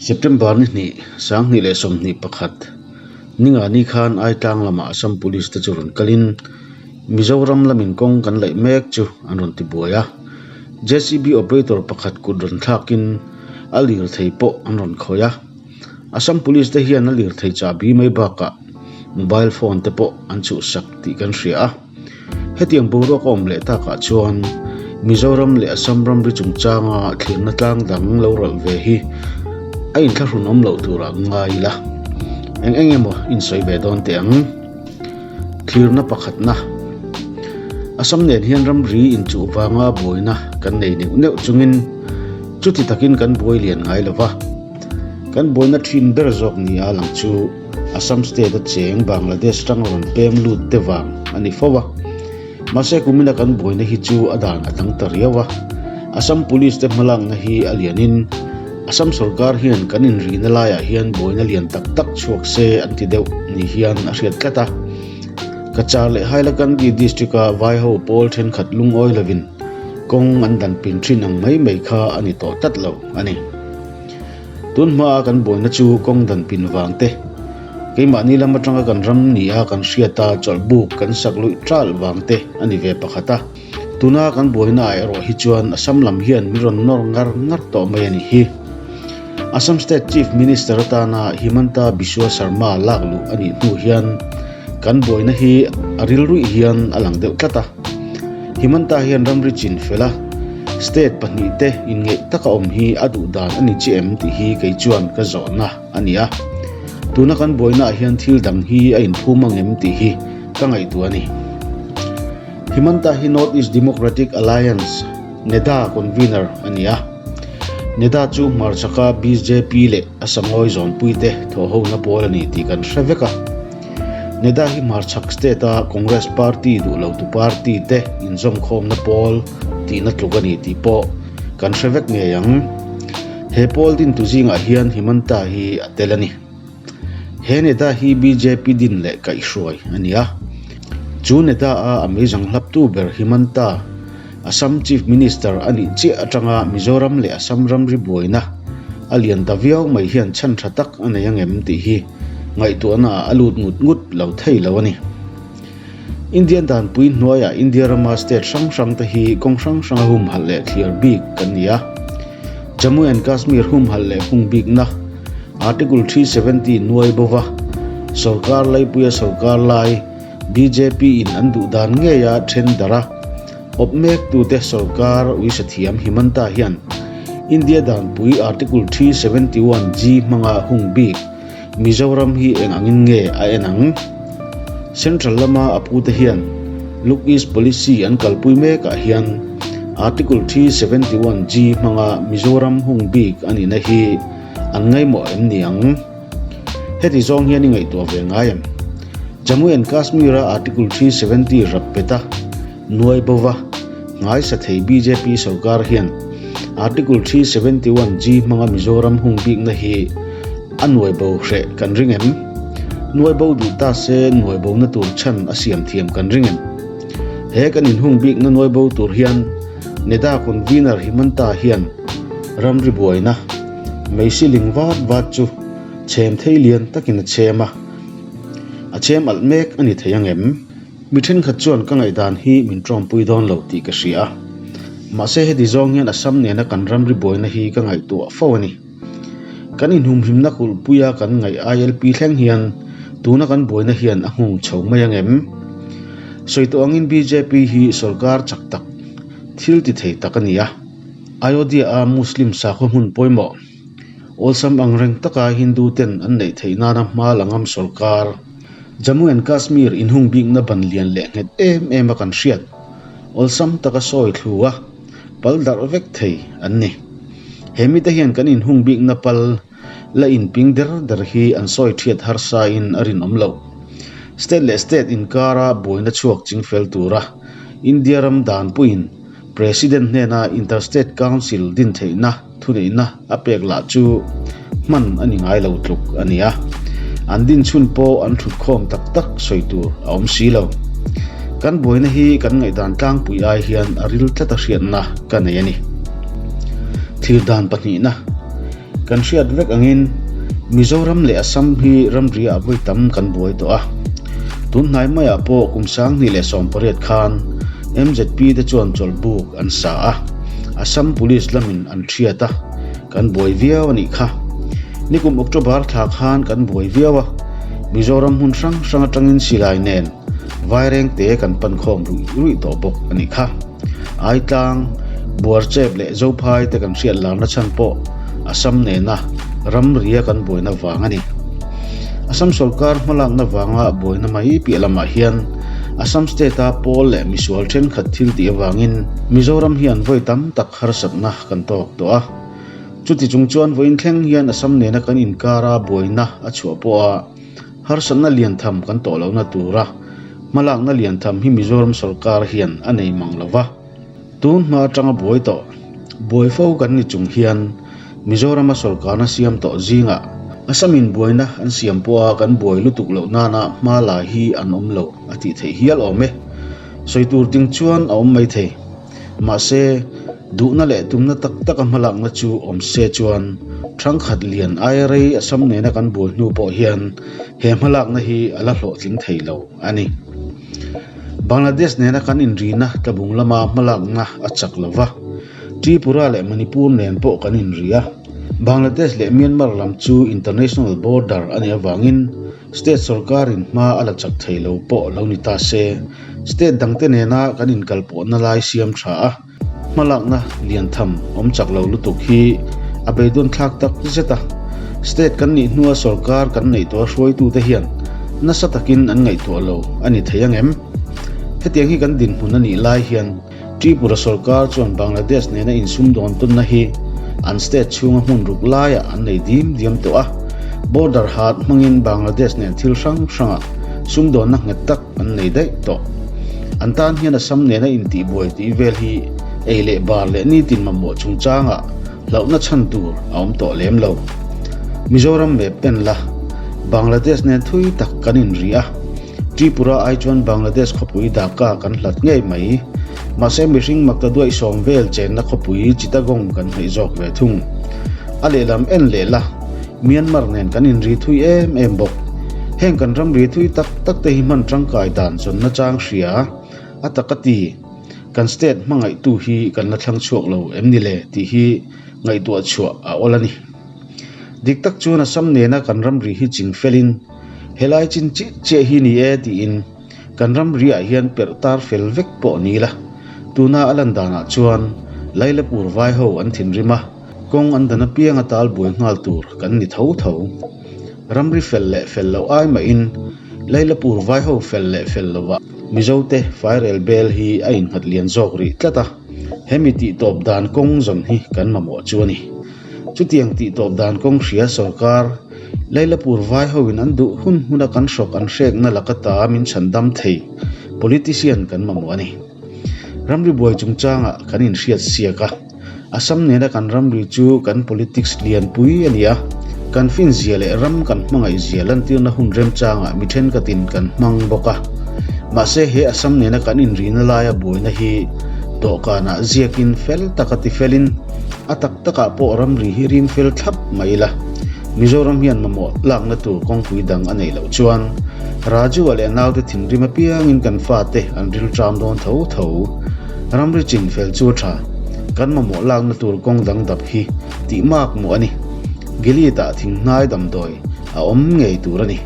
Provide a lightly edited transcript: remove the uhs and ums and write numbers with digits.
September ni hnih, 2021, Ningani khan Aitlang lamah Assam Police te chu rawn kalin Mizoram lamin kawng kan laih mek chu an rawn ti buai a. JCB operator pakhat kut rawn thlakin a lirthei pawh an rawn khawih a. Assam Police te hian a lirthei chahbi mai bakah mobile phone te pawh an chhuhsak tih kan hria a. Hetiang boruak a awm leh takah chuan Mizoram leh Assam ramri chungchanga thlirna tlang dang lo rawlh ve hi a inthlahrun awm loh turah ngai ila. Eng eng emaw insawi ve dawn teh ang. Thlirna pakhatna, Assam nen hian ramri inchuh vanga buaina kan nei neuh neuh chungin chuti takin kan buai lian ngai lo va. Kan buaina thin ber zawk ni a lang chu Assam state a cheng Bangladesh tang rawn pem lut te vang a ni fo a. Mahse kumina kan buaina hi chu a dan a dang ta riau a. Assam police te hmalakna hi a lianin Assam sorkar hian kan inrihna laiah hian buaina lian tak tak chhuak se an ti deuh ni hian a hriat tlat a. Cachar leh Hailakandi district a vaiho pawl thenkhat lungawi lovin kawng an dan pin thin ang mai mai kha a ni tawh tlat lo a ni. Tun hmaa kan buaina chu kawng dan pin vang te, keimahni lam atanga kan ram nia kan hriata chawlhbuk kan sak luih ṭalh vang te a ni ve pakhat a. Tuna kan buaina ah erawh hi chuan Assam lam hian min rawn nawr ngar ngar tawh mai a ni hi. Assam State Chief Minister atana Himanta Biswa Sarma lak luh a nih hnu hian kan buaina hi a rilruih hian a lang deuh tlat a. Himanta hian ramri chin fel a, state pahnihte inngeih taka awm hi a duh dan a ni chi em tih hi kei chuan ka zawhna a ni a. Tuna kan buainaah hian thil dang hi a inphum ang em tih hi ka ngaihtuah a ni. Himanta hi North East Democratic Alliance, NEDA, convener a ni a. NEDA chu hmarchhaka bjp leh a sangawi zawnpuite thawhhona pawl a ni tih kan hre vek a. NEDA hi hmarchhak state-a Congress party duh lotu party te inzawmkhawmna pawl tihna tluk a ni tih pawh kan hre vek ngei ang. He pawl dintu zingah hian Himanta hi a tel a ni. He NEDA hi bjp din leh kaihhruai a ni a. Chu NEDA-a a meizang hlaptu ber Himanta, Assam Chief Minister a nih chiah atanga Mizoram leh Assam ramri buaina a lian ta viau mai hian chhan tha tak a nei angem tih hi ngaihtuahna ah a lut ngut ngut lo thei lo a ni. Indian danpui hnuaiah India rama state hrang hrang te hi kawng hrang hranga humhalh leh thliar bik kan ni a. Jammu and Kashmir humhalh leh hung bikna Article 370 nuai bova sorkar laipuia sorkar lai bjp in an duh dan ngeia then darh a, awp mek tute sorkar uisathiam Himanta hian India danpui Article 371 G hmanga hung bik Mizoram hi eng angin nge a en ang? Central lama a pute hian Look East Policy an kalpui mekah hian Article 371 G hmanga Mizoram hung bik a nihna hi an ngaimawh em ni ang? Heti zawng hian i ngaihtuah ve ngai em? Jammu and Kashmir-a Article 370 rap pet a nuai bova nghaisa thei bjp sorkar hian Article 371 G hmanga Mizoram hung bikna hi a nuai bo hreh kan ring em? Nuai bo duh ta se nuai bona tur chhan a siam thiam kan ring em? He kan inhung bikna nuai bo tur hian NEDA convener Himanta hian ramri buaina meisiling vat vat chu chhem thei lian takin a chhem a, a chhem alh mek a ni thei ang em? Mi thenkhat chuan ka ngaihdan hi min tawmpui dawn lo tih ka hria a, mahse heti zawng hian Assam nena kan ramri buaina hi ka ngaihtuah fo a ni. Kan inhumhimna kulhpuia kan ngaih ILP thleng hian tuna kan buaina hian a nghung chho mai ang em? Sawi tawh angin bjp hi sorkar chak tak, thil ti thei tak a ni a, Ayodhya-a Muslim sakhaw hmun pawimawh, awlsam angreng taka Hindu ten an neih theih nana hma la ngam sorkar, Jammu and Kashmir inhung bikna ban lian leh nghet em em a kan hriat, awlsam taka sawi thlu a, pal darh vek thei an ni. He mite hian kan inhung bikna pal la inping der der hi an sawi thiat harsa in a rinawm loh. State leh state inkara buaina chhuak chingfel tura India ram danpuiin President hnena Inter-State Council din theihna Thuneihna a pek lah chu hman a ni ngai lo tluk a ni a, an dinchhun pawh an thutkhawm tak tak sawi tur a awm si lo. Kan buaina hi kan ngaihdan tlangpui ai hian a ril tlat a hriatna ka nei a ni. Thir dan pahnihna. Kan hriat vek angin Mizoram leh Assam hi ramri ah vawi tam kan buai tawh a. Tun hnai maiah pawh kum 2018 khan MZP te chuan chawlhbuk an sa a, Assam Police lamin an thiat a, kan buai viau a nih kha. Nikum October thla khan kan buai viau a, Mizoram hmun hrang hrang atangin silai nen Vairengte kan pan khawm ruih ruih tawh bawk a nih kha. Aitlang, Buarchep leh Zophai te kan hriat larna chhan pawh Assam nena ramria kan buaina vang a ni. Assam sorkar hmalakna vanga buaina mai piah lamah hian Assam state-a pawl leh misual thenkhat thil tih avangin Mizoram hian vawi tam tak harsatna kan tawk tawh a. Chuti chung chuan vawiin thleng hian Assam nena kan inkara buaina a chhuah pawha Harsatna lian tham kan tawh lohna tura hmalakna lian tham hi Mizoram sorkar hian a nei mang lo va. Tun hma atanga buai tawh, buai fo kan ni chung hian Mizorama sorkarna siam tawh zingah Assam in buaina an siam pawha kan buai lutuk loh nana hma la hi an awm lo a tih theih hial awm e. Sawi tur ding chuan a awm mai thei. Mahse, duhna leh tumna tak taka hmalakna chu awm se chuan ṭhangkhat lian aia rei Assam nena kan buai hnu pawh hian he hmalakna hi a la hlawhtling thei lo a ni. Bangladesh nena kan inrina tlabung lama hmalakna a chak lo va, Tripura leh Manipur nen pawh kan inri a, Bangladesh leh Myanmar lam chu international border a nih avangin State sorkarin hma a la chak thei lo pawh lo ni ta se, state dangte nena kan inkalpawhna lai siam tha a, hmalakna lian tham awm chak lo lutuk hi a beidawn thlak tak zet a. State kan nih hnua sorkar kan neih tawha hruaitute hian nasa takin an ngaihtuah lo a ni thei ang em? Hetiang hi kan dinhmun a nih lai hian Tripura sorkar chuan Bangladesh nena insumdawn tawnna hi an state chhunga hmun ruk laiah an nei dim diam tawh a, border hat hmangin Bangladesh nen thil hrang hrangah sumdawnna nghet tak an nei daih tawh. An tan hian Assam nena intihbuai tih vel hi ei leh bar leh nitin mamawh chungchangah hlauhna chhan tur a awm tawh lem lo. Mizoram map en la, Bangladesh nen thui tak kan inri a. Tripura ai chuan Bangladesh khawpui Dhaka kan hlat ngei mai. Mahse mihring makta duaih sawm vel chenna khawpui Chittagong kan hnaih zawk ve thung. A lehlam en leh la, Myanmar nen kan inri thui em em bawk. Heng kan ramri thui tak tak te hi hman tangkai dan zawnna chang hria a tak a ti. Kan state hmangaihtu hi kan la thlang chhuak lo em ni le tih hi ngaihtuah chhuah a awl a ni. Dik tak chuan Assam nena kan ramri hi ching felin Helai chin chiah chiah hi ni e tiin kan ramri ah hian perh tar fel vek pawh ni ila, tuna a lan danah chuan Lailapur vai ho an thinrim a, kawng an dan apianga tal buai nghal tur kan ni tho tho. Ramri fel leh fel loh ai mahin Lailapur vai ho fel leh fel lovah Mizote fairel bel hi a innghat lian zawk rih tlat a, hemi tihtawp dan kawng zawn hi kan mamawh chu a ni. Chutiang tihtawp dan kawng hria sorkar Lailapur vai hoin an duh hun hmuna kan hrawk an hrekna laka ta min chhan dam thei politician kan mamawh a ni. Ramri buai chungchangah kan inhriat siak a, Assam nena kan ramri chu kan politics lianpui a ni a, kan finzia leh ram kan hmangaihzia lantirna hun remchangah mi thenkhatin kan hmang bawk a. Mahse he Assam nena kan inrina laia buaina hi dawhkanah ziakin fel taka tifelin a tak takah pawh ramri hi rim fel thlap mai ila. Mizoram hian mamawh lakna tur kawngpui dang a neih loh chuan Raju-a leh a naute thinrim apiangin kan fate an rilṭam dawn tho tho. Ramri chin fel chu a ṭha. Kan mamawh lakna tur kawng dang dap hi tih mak mawh a ni. Gilead-ah thinghnai damdawi a awm ngei tur a ni.